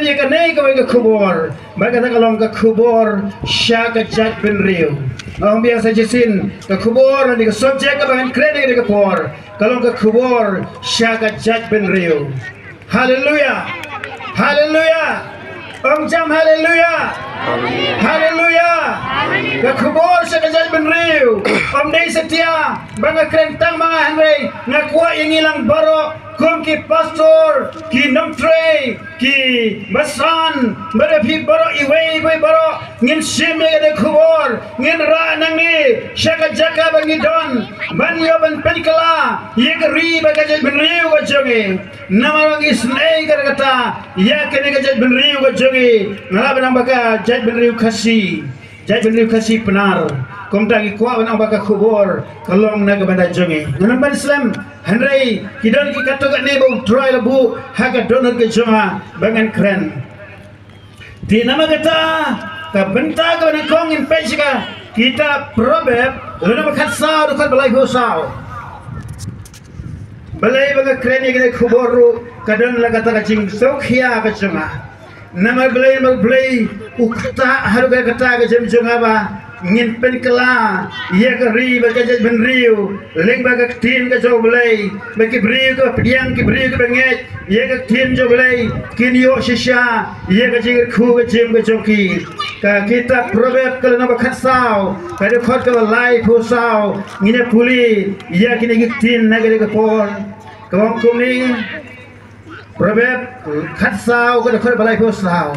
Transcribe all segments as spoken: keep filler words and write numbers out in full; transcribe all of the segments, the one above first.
Ïa kane kawei ka khubor, ba kata ka long ka khubor sha ka jaitbynriew. Nga ong biang sa shisien, ka khubor lane ka subject kaba ngan kren ïa kane ka por ka long ka khubor sha ka jaitbynriew. Haleluya. Haleluya. Ong jam haleluya. Haleluya. Ka khubor sha ka jaitbynriew. Ym dei satia ba nga kren tang ma nga, hynrei nga kwah ïa ngi lang baroh, kum ki pastor, ki nongtrei, ki basan, bad phi baroh, iwei iwei baroh, ngin shim ïa kane ka khubor, ngin rah nangne sha ka jaka ba ngi don, ban ïoh ban pynkylla ïa ka ri bad ka jaitbynriew ka jong ngi. Namar ba ngi isynei ka kata ïa kane ka jaitbynriew ka jong ngi. Nga lah ban ong ba ka jaitbynriew Khasi, jaitbynriew Khasi Pnar. Kumta ngi kwah ban ong ba ka khubor ka long na ka bynta jong ngi. Ngan ym ban slem, hynrei ki don ki katto katne ba U Trai u la buh ha ka dohnud ka jong nga ba ngan kren. Te namar kata, ka bynta kaba nyngkong ngin peit sha ka kitab Proverb, lynnong ba khatsaw, dkhot ba laiphew saw. Balei ba nga kren ïa kane ka khubor ruh, ka don la kata ka jingsngewkhia ka jong nga. Namar balei, namar balei u ktah haduh katta ka jingim jong nga ba ngin pynkylla ïa ka ri bad ka jaitbynriew lyngba ka ktien ka jong U Blei, ba ki briew kiba pdiang, ki briew kiba ngeit ïa ka ktien jong U Blei kin ïoh shisha ïa ka jingkyrkhu ka jingim ka jong ki. Ka kitab Proverb ka lynnong ba khatsaw, ka dkhot kaba laiphew saw, ngin ïa pule ïa kine ki ktien na kane ka por. Ka ong kumne, Proverb khatsaw, ka dkhot ba laiphew saw,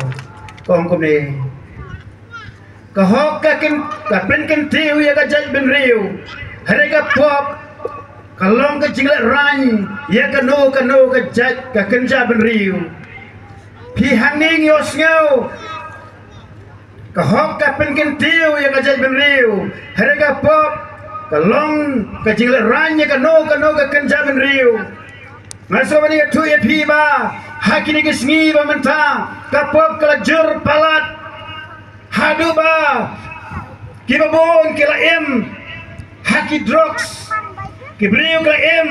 ka ong kumne: Ka hok ka kyn, ka pynkyntiew ïa ka jaitbynriew, hynrei ka pop ka long ka jinglehrain ïa kano kano ka jait, ka kynja bynriew. Phi hangne ngi ïohsngew, ka hok ka pynkyntiew ïa ka jaitbynriew, hynrei ka pop ka long ka jinglehrain ïa kano kano ka kynja bynriew. Nga sngewbha ban ïathuh ïa phi ba ha kine ki sngi ba mynta, ka pop ka la jur palat, haduh ba kiba bun ki la im ha ki drugs, ki briew ki la im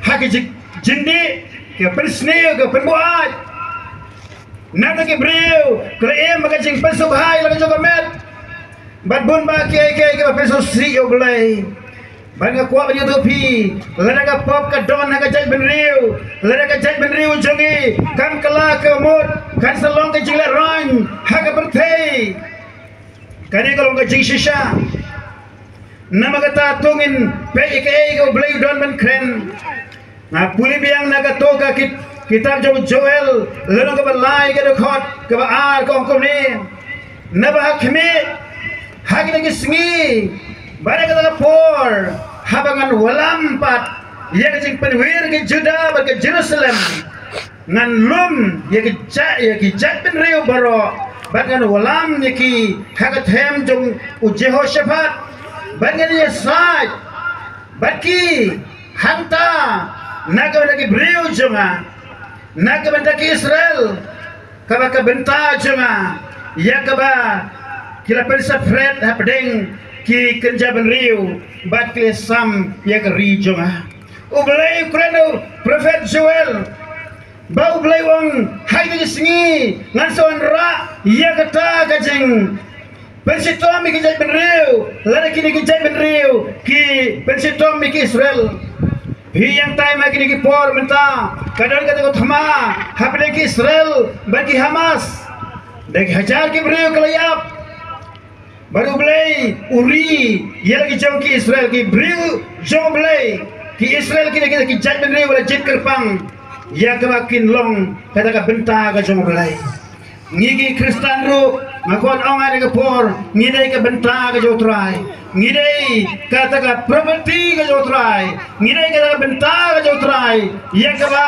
ha ki jing-, jingdih, ki pynsniew, ki pynbuaid. Nangta ki briew ki la im ha ka jingpynsngewbha ïa la ka jong ka met, bad bun bah kiei kiei kiba pynsngewsih ïa U Blei. Bad nga kwah ban ïathuh ïa phi, lada ka pop ka don ha ka jaitbynriew, lada ka jaitbynriew jong ngi kam kylla ka mut, kan sa long ka jinglehrain ha ka pyrthei. Kane ka long ka jingshisha. Namar kata to ngin peit ïa kaei kaba U Blei u don ban kren. Nga pule biang na kato ka kit-, kitab jong u Joel, lynnong kaba lai, ka dkhot kaba ar, ka ong kumne: Naba ha khmih, ha kine ki sngi bad ha kata ka por, haba ngan wallam pat ïa ka jingpynwir ka Judah bad ka Jerusalem, ngan lum ïa ki jait, ïa ki jaitbynriew baroh, bad ngan wallam ïa ki ha ka them jong u Jehoshaphat, bad ngan ïasaid bad ki hangta na ka bynta ki briew jong nga, na ka bynta ki Israel, kaba ka bynta jong nga, ïa kaba ki la pynsaphriang hapdeng ki kynja bynriew, bad ki la sam ïa ka ri jong nga. U Blei u kren ïa u prophet Joel, ba U Blei u ong, ha kine ki sngi ngan sa wanrah ïa kata ka jingpynshitom ïa ki jaitbynriew, lada kine ki jaitbynriew ki pynshitom ïa ki Israel. Phi ïeng tai ma kine ki por mynta, ka don kata ka thma hapdeng ki Israel bad ki Hamas. Da ki hajar ki briew ki la ïap. Bad U Blei u ri ïa la ki jong ki Israel, ki briew jong U Blei, ki Israel, kine ki, ki jaitbynriew ba la jied kyrpang ïa kaba kin long kata ka bynta ka jong U Blei. Ngi ki Khristan ruh, nga kwah ong ha kane ka por, ngi dei ka bynta ka jong U Trai. Ngi dei kata ka property ka jong U Trai. Ngi dei kata ka bynta ka jong U Trai, ïa kaba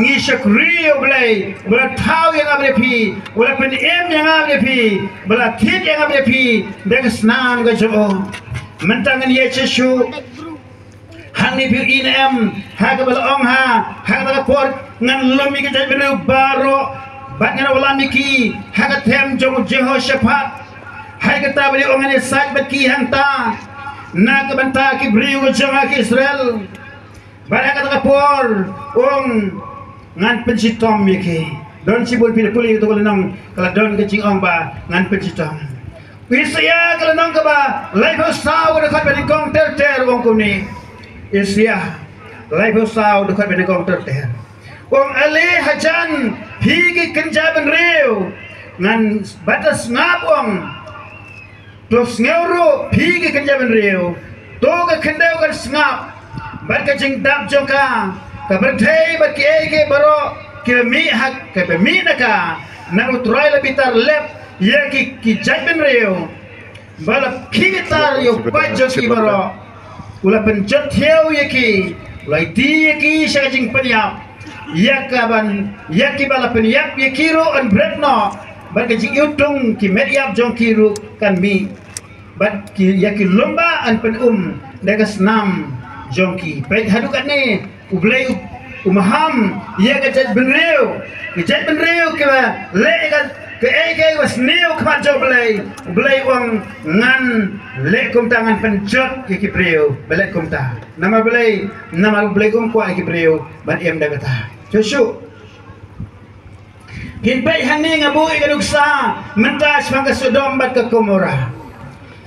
ngi shakri ïa U Blei, ba la thaw ïa nga bad ïa phi, ba la pynim ïa nga bad ïa phi, ba la thied ïa nga bad ïa phi da ka snam ka jong u. Mynta ngan ïa shisha, hangne phi i ne em, ha kaba la ong ha, ha kata ka por ngan lum ïa ki jaitbynriew baroh, bad ngan wallam ïa ki ha ka them jong u Jehoshaphat. Ha kata ba la ong ngan ïasaid bad ki hangta na ka bynta ki briew ka jong nga ki Israel. Bad ha kata ka por, ong, ngan pynshitom ïa ki. Don shibun phi da pule ïa kato ka lynnong, ka la don ka jingong ba ngan pynshitom. Isaïah ka lynnong kaba laiphew saw, ka dkhot ba nyngkong ter ter, u ong kumne. Isaïah laiphew saw, dkhot ba nyngkong ter ter. U ong, ale hajan phi ki kynja bynriew, ngan bad sngap, u ong. To sngew ruh phi ki kynja bynriew, to ka khyndew kan sngap bad ka jingdap jong ka, ka pyrthei bad kiei kiei baroh kiba mih ha, kiba mih na ka. Namar U Trai la bitar lep ïa ki, ki jaitbynriew, ba la khie bitar ïa u paid jong ki baroh. U la pynjot thew ïa ki, u la ïaid ïa ki sha ka jingpynïap. Ïa kaban, ïa kiba la pynïap ïa ki ruh yn bret noh, bad ka jingïutung ki met ïap jong ki ruh kan mih, bad ki, ïa ki lum ba yn pynum da ka snam jong ki. Peit haduh katne U Blei u, u maham ïa ka jaitbynriew, ka jaitbynriew kiba leh ka, kaei kaei ba sniew khmat jong U Blei. U Blei u ong, ngan leh kumta, ngan pynjot ïa ki briew ba leh kumta. Namar balei? Namar U Blei um kwah ïa ki briew ban im da kata. Shuh shuh. Ngin peit hangne, nga buh ïa ka nuksa mynta shaphang ka Sodom bad ka Gomorrah.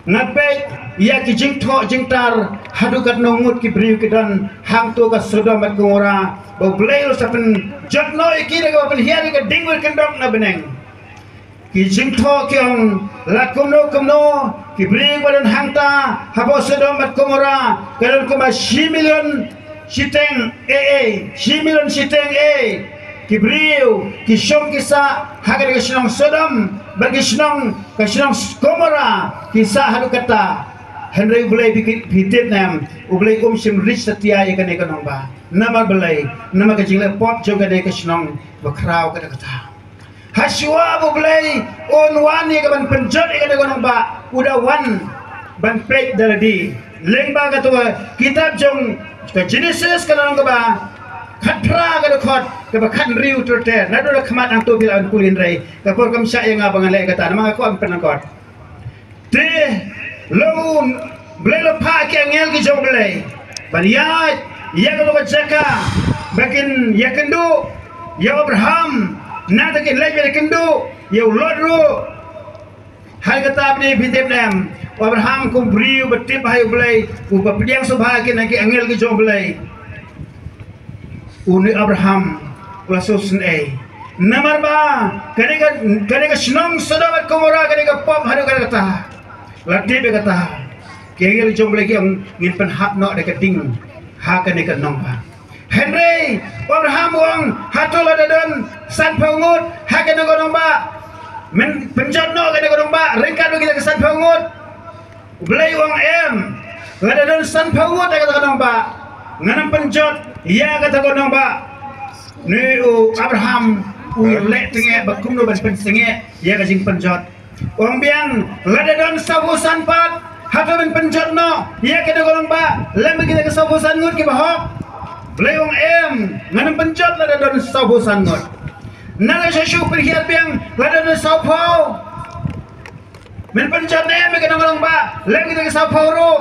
Nga peit ïa ki jingthoh jingtar, haduh katno ngut ki briew ki don hangto ka Sodom bad Gomorrah, ba U Blei u sa pynjot noh ïa ki da kaba pynhiar ïa ka dieng bad kyndok na bneng. Ki jingthoh ki ong, la kumno kumno ki briew ba don hangta hapoh Sodom bad Gomorrah, ka don kumba shi million shiteng, eh, eh, shi million shiteng, eh, ki briew ki shong ki sah ha kane ka shnong Sodom bad ki shnong, ka shnong Gomorrah ki sah haduh katta. Hynrei U Blei, phi, phi tip ne em, U Blei um shym rich satia ïa kane ka nongbah. Namar balei? Namar ka jingleh pop jong kane ka shnong ba khraw kata kata. Hashwa ba U Blei un wan ïa ka ban pynjot ïa kane ka nongbah, u da wan ban peit da lade. Lyngba kato ka kitab jong ka Genesis, ka lynnong kaba khatphra, ka dkhot kaba khathynriew ter ter. Naduh la khmat hangto phi lah ban pule, hynrei ka por kam shah ïa nga ba ngan leh kata, namar nga kwah ban pynlong kot. Te la U Blei la phah ki angel ki jong U Blei ban ïaid ïa kato ka jaka ba kin ïakynduh ïa u Abraham na kata, kin leit ban ïakynduh ïa u Lot ruh. Ha kata pat, phi tip ne em, u Abraham kum u briew ba tip bha ïa U Blei, uba pdiang sngewbha ïa kine ki angel ki jong U Blei. Une u Abraham u la sngewsynei. Namar ba kane ka, kane ka shnong Sodom bad Gomorrah, kane ka pop haduh katta katta. La tip ïa kata. Ki angel jong U Blei ki ong, ngin pynhap noh da ka dieng ha kane ka nongbah. Hynrei u Abraham u ong, hato lada don sanphew ngut ha kane ka nongbah, men pynjot noh kane ka nongbah ryngkat bad kita ki sanphew ngut? U Blei u ong, em, lada don sanphew ngut ha kata ka nongbah, ngan ym pynjot ïa kata ka nongbah. Une u Abraham u leh tyngeh ba kumno ban pynsangeh ïa ka jingpynjot. U ong biang, lada don sawphew san pat, hato men pynjot noh ïa kata ka nongbah lem bad kita ki sawphew san ngut kiba hok? U Blei u ong, em, ngan ym pynjot lada don sawphew san ngut. Nangta shuh shuh pynhiar biang, lada don sawphew, men pynjot ne em ïa kane ka nongbah lem bad kita ki sawphew ruh?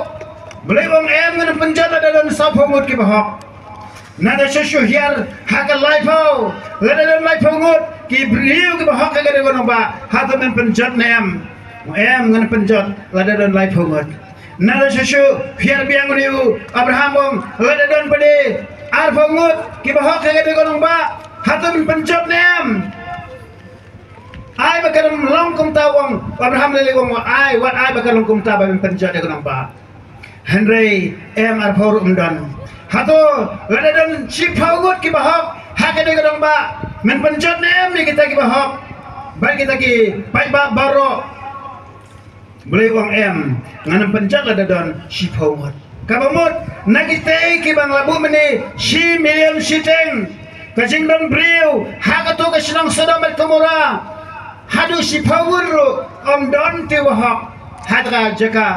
U Blei u ong, em, ngan ym pynjot lada don sawphew ngut kiba hok. Nangta shuh shuh hiar ha ka laiphew, lada don laiphew ngut ki briew kiba hok ha kane ka nongbah, hato men pynjot ne em? Em, ngan ym pynjot lada don laiphew ngut. Nangta shuh shuh hiar biang, une u Abraham u ong, lada don pat arphew ngut kiba hok ha kane ka nongbah, hato men pynjot ne em? Ai ba kan long kumta, u ong. Abraham lei lei u ong, ai, wat ai ba kan long kumta ba men pynjot ïa ka nongbah. Hynrei em, arphew ruh ym don. Hato lada don shiphew ngut kiba hok ha kane ka nongbah, men pynjot ne em ïa kita kiba hok bad kita ki paidbah baroh? U Blei u ong, em, ngan ym pynjot lada don shiphew ngut. Kaba mut, na kitei kiba nga la buh mynne, shi million shiteng ka jingdon briew ha kato ka shnong Sodom bad Gomorrah, haduh shiphew ngut ruh ym don te uba hok ha kata ka jaka.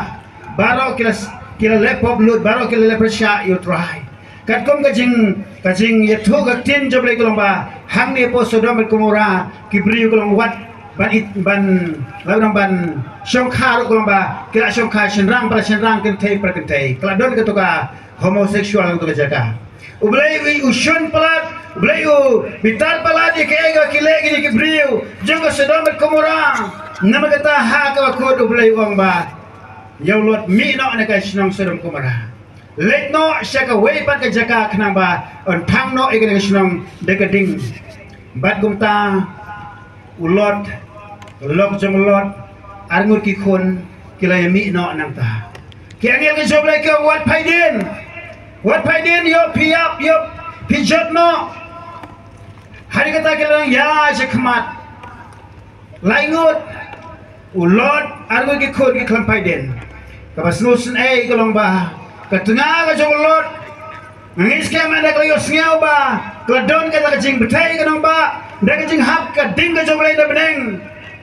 Baroh ki la, ki la leh pop lut, baroh ki la leh pyrshah ïa U Trai. Katkum ka jing, ka jingïathuh ka ktien jong U Blei ka long ba hangne hapoh Sodom bad Gomorrah, ki briew ka long wat ban it, ban, la u nang ban shongkha ruh ka long ba ki la shongkha shynrang para shynrang, kynthei para kynthei. Ka la don kato ka homosexual ha kato ka jaka. U Blei u shun palat, Blei u bitar palat ïa kaei kaba ki leh kine ki briew jong ka Sodom bad Gomorrah. Namar kata ha kaba kut U Blei u ong ba ïa u Lot mih noh na ka shnong Sodom Gomorrah. Leit noh sha kawei pat ka jaka khnang ba un thang noh ïa kane ka shnong da ka ding. Bad kumta u Lot, lok jong u Lot, arngut ki khun ki la ïa mih noh nangta. Ki angel ka jong U Blei ki ong wat phai dien. Wat phai dien, ïoh phi ïap, ïoh phi jot noh. Hadien kata ki la nang ïa sha khmat. Lai ngut u Lot arngut ki khun ki khlem phai dien. Kaba sngewsynei ka long ba ka tnga ka jong u Lot, nga ngeit skhem ynda ka la ïohsngew ba ka la don kata ka jingbthei ka nongbah da ka jinghap ka ding ka jong U Blei na bneng.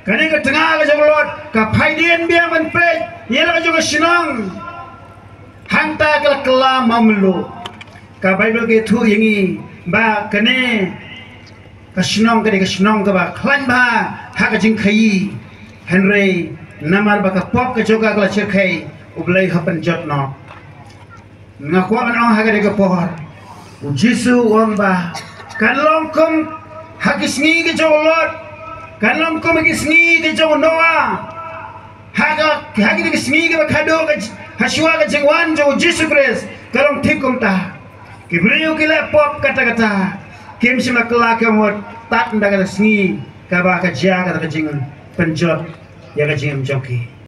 Kane ka tnga ka jong u Lot ka phai dien biang ban peit ïa la ka jong ka shnong. Hangta ka la kylla mawmluh. Ka Baibl ka ïathuh ïa ngi ba kane ka shnong ka dei ka shnong kaba khlaiñ bha ha ka jingkhaïi. Hynrei namar ba ka pop ka jong ka ka la shyrkhei, U Blei u hap pynjot noh. Nga kwah ban ong ha kane ka por, U Jisu u ong ba kan long kum ha ki sngi ki jong u Lot, kan long kum ha ki sngi ki jong u Noah. Ha ka, ha kine ki sngi kiba khadduh ka j-, ha shuwa ka jingwan jong U Jisu Khrist ka long thik kumta. Ki briew ki leh pop katta katta, kim shym la kylla ka mut tad ynda ka sngi kaba ka jia kata ka jingpynjot ïa ka jingim jong ki.